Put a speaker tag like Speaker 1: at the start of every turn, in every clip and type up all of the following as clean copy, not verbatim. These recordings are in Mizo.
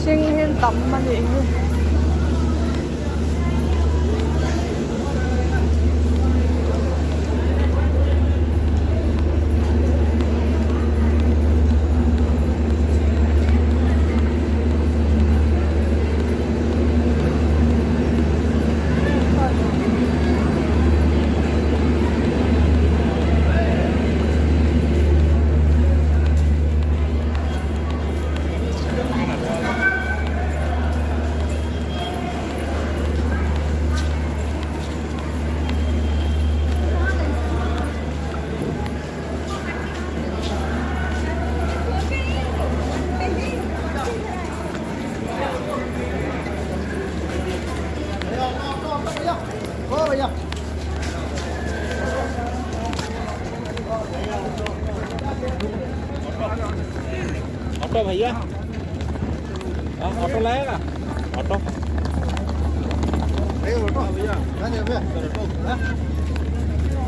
Speaker 1: Mihring hi an tam a nih hi.
Speaker 2: Auto भैया auto लाएगा auto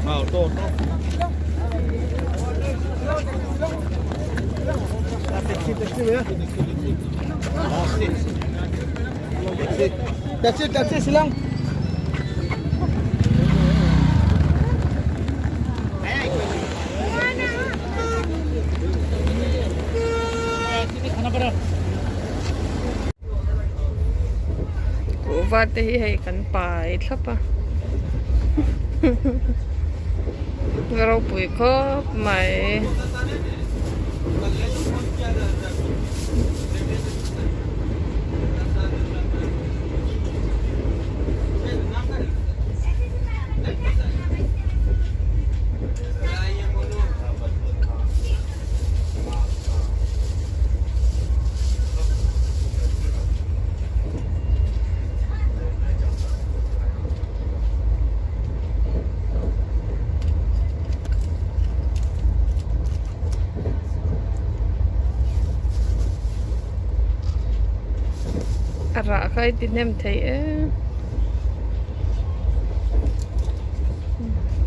Speaker 2: हाँ auto auto
Speaker 3: Taxi taxi Shillong
Speaker 1: Kuhva te hi hei kan pai thlap a ropui khawp mai. A rah kha i ti hnem thei em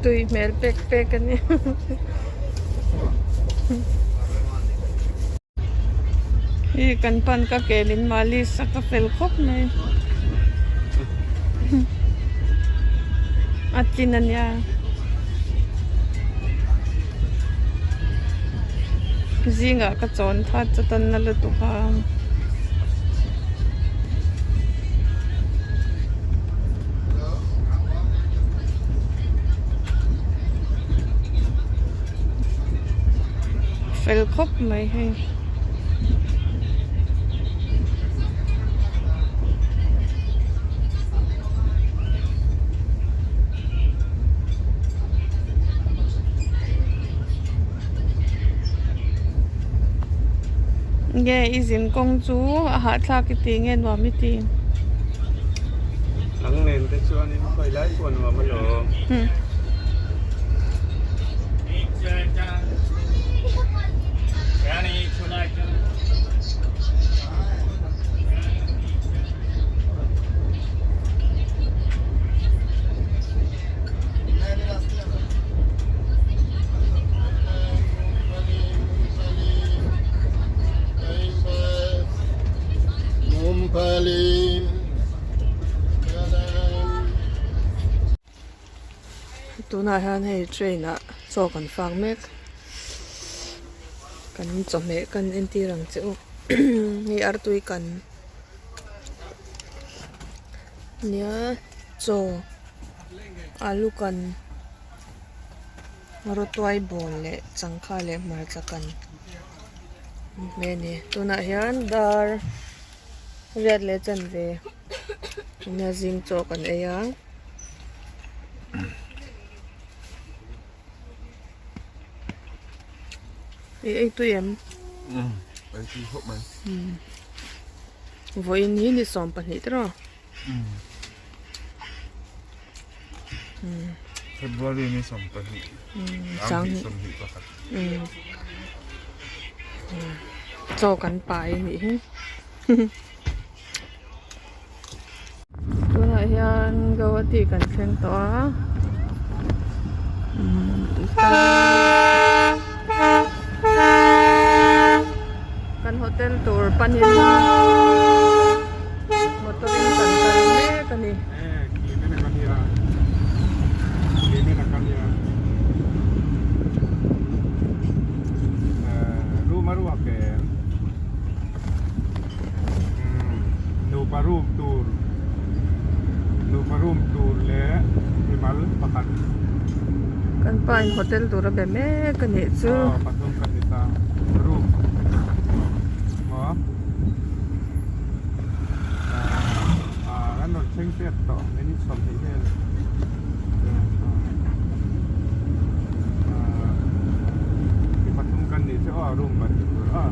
Speaker 1: tui hmel pek pek a ni hi kan pan ka ke min malis a ka fel khawp mai a tlin a nia. Zingah ka chawn that chu tan na lutuk a. Fel khawp mai hei. Nge i zin kawng chu a hahthlak i ti nge nuam i ti?
Speaker 2: Nang nen te chuan in khawi lai pawh nuam alawm.
Speaker 1: Tunah hian hei train ah chaw kan fak mek kan chawhmeh kan entir ang che u hei artui kan nia chaw alu kan rawtuai bawl leh changkha leh hmarcha kan hmeh a ni tunah hian dar riat leh chanve nia zing chaw kan ei a. I ei tui em?
Speaker 2: Umm ei tui khawp mai.
Speaker 1: Umm vawiin hi ni 12 te rawh.
Speaker 2: Umm.
Speaker 1: Umm.
Speaker 2: February ni 12.
Speaker 1: Umm
Speaker 2: sang hnih 21.
Speaker 1: Umm. Chaw kan pai a nih hi. Tunah hian Guwahati kan thleng tawh a umm Kan hotel tur panin motor in kan kal mek a ni.
Speaker 2: Nupa room tur nupa room tur leh mimal pakhat.
Speaker 1: Kan pa in hotel tur a be mek a nih chu.
Speaker 2: Aw pathum kan ni ta room maw ah kan rawn thleng pek tawh minute 20 vel ah mi pathum kan nih chu aw room pahnih tur aw.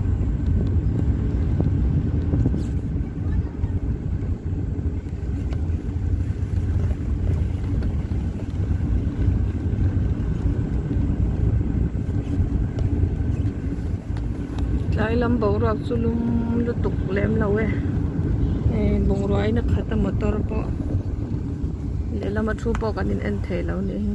Speaker 1: Tlai lam boruak chu lum lutuk lem lo e hei bungrua in a khat a motor pawh lehlam a thu pawh kan in en thei lo nih hi.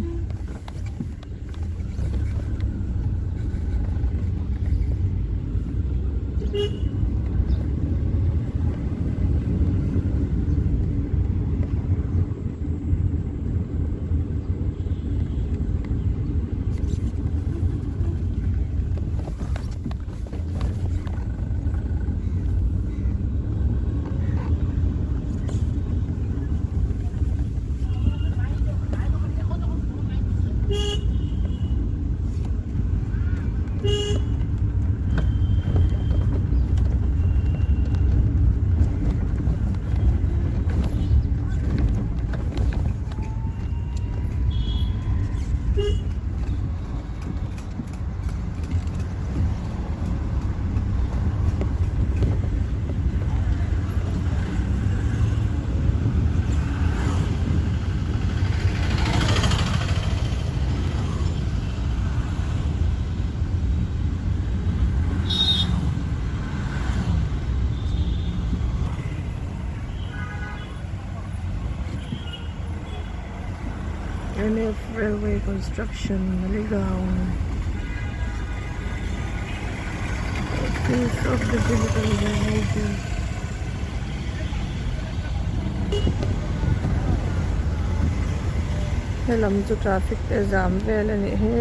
Speaker 1: NF Railway Construction Maligaon Office of the Digital Manager. Helam chu traffic te zam vel a nih hi.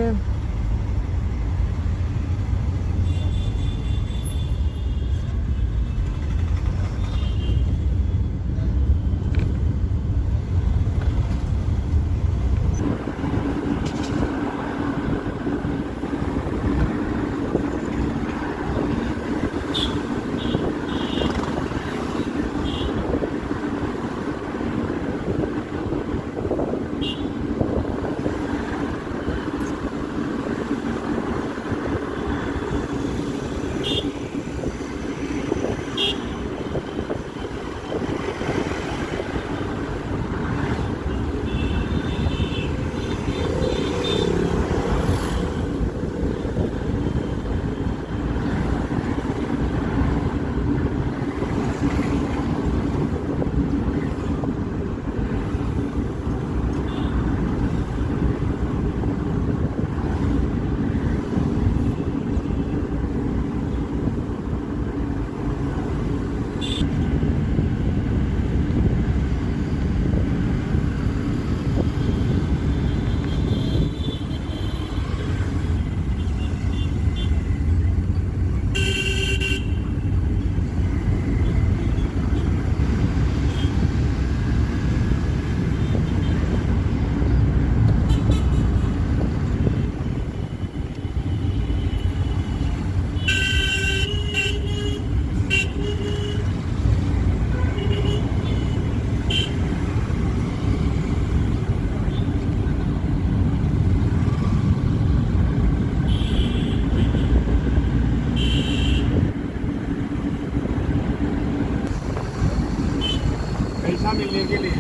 Speaker 2: पैसा मिलने के लिए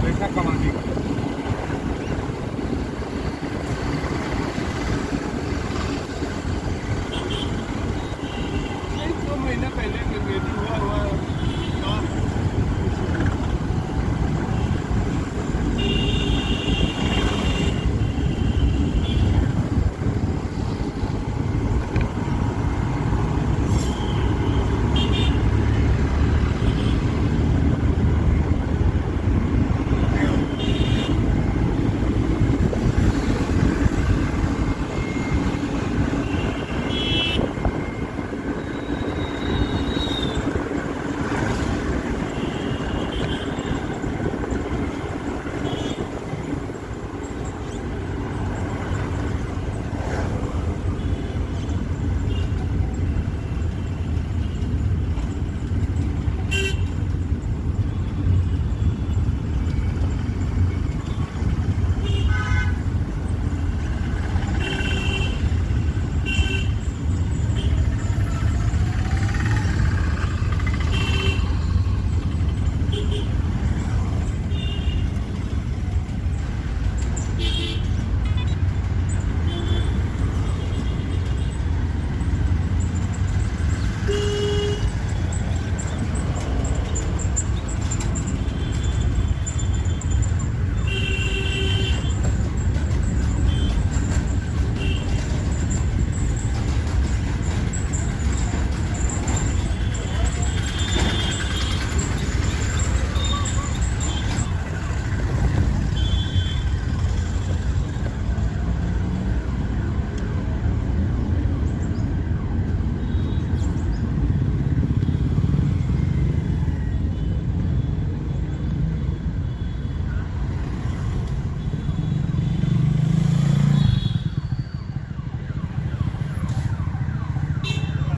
Speaker 2: पैसा कमाने।